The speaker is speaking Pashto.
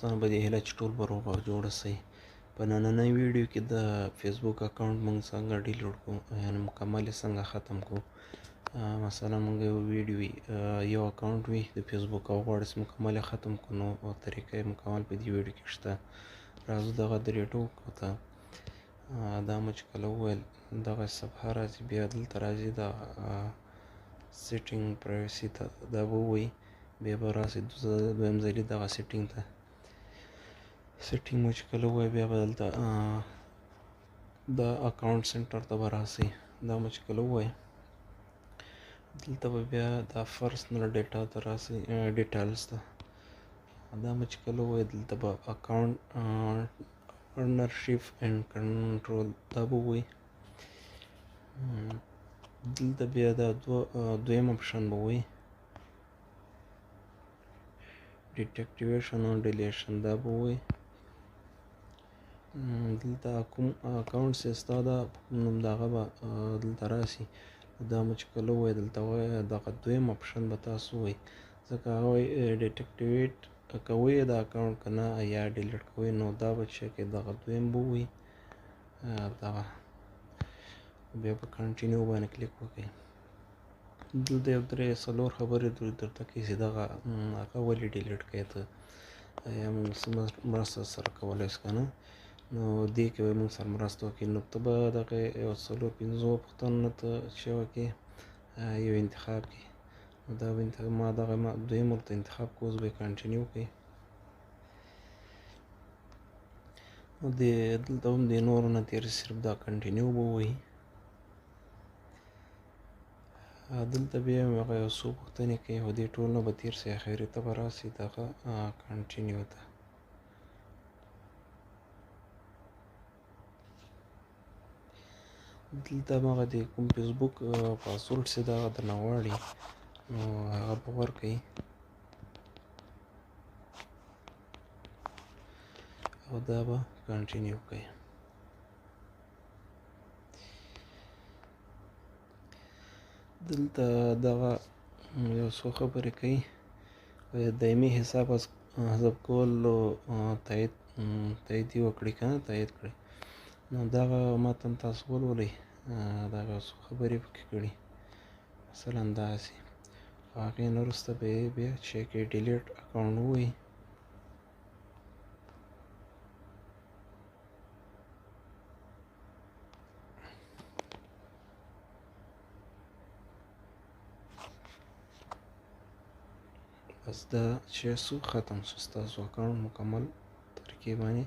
دوستانو به دې هیله چې ټول به روغ او جوړ اوسئ. په نننۍ ویډیو کې د فیسبوک اکاونټ موږ څنګه ډیلیټ کړو، یعنې مکمل یې څنګه ختم کړو. مثلا موږ یو ویډیو وي، یو اکاونټ وي د فیسبوک او غواړو چې مکمل یې ختم کړو، نو طریقه یې مکمل په دې ویډیو کې شته. راځو دغه درې ټوکو ته. دا مو چې کله وویل دغه صفحه راځي، بیا دلته راځي د setting privacy ته، دا به ووایي، بیا به راسي دویم ځلي دغه setting ته. setting مو چې کله ووایي بیا به دلته د account center ته به راسي. دا مو چې کله ووایي دلته به بیا د personal data ته راسي، details ته. دا مو چې کله ووایي دلته به account ownership and control دا به ووایي. دلته بیا دا دویم option به ووایي، deactivation او deletion دا به ووایي. دلته کوم اکاونټ چې ستا ده په کوم نوم د هغه به دلته راسي. دا مو چې کله ووایي دلته وایي دغه دویم option به تاسو ووایي، ځکه هغه وایي deactivate کوئ دا اکاونټ که نه یا delete کوئ، نو دا به چې کوي دغه دویم به ووایي. دغه بیا په continue باندې کلیک وکړئ. دلته یو درې څلور خبرې درته کوي چې دغه هغه ولې delete کوې ته، یا موږ څه مرسته سره کولی شو که نه، نو دې کې به موږ سره مرسته وکړي. نو ته به دغه یو څلور پنځو پوښتنو نه ته چې وکړې یو انتخاب کړي. نو دا به انتخاب ما دغه ما دویم ورته انتخاب کړو، اوس به یې continue کړي. نو دې دلته هم دې نورو نه تېر شي، صرف دا continue به ووایي. دلته بیا هم هغه یو څو پوښتنې کوي، خو دې ټول نه به تېر شي، اخري ته به راسي دغه continue ته. دلته هم هغه د کوم فیسبوک پاسورډ چې دغه درنه غواړي، نو هغه به ورکوي او دا به continue کوي. دلته دغه یو څو خبرې کوي، دایمي حساب حذف کولو تایید یې وکړي که نه تایید کړي. نو دغه متن تاسو ولولئ، دغه څو خبرې پکې کړي، مثلا داسې. هغې نه وروسته به یې بیا چې کوي delete account ووایي. بس دا چې سو ختم سو ستاسو اکاونټ مکمل طریقې باندې.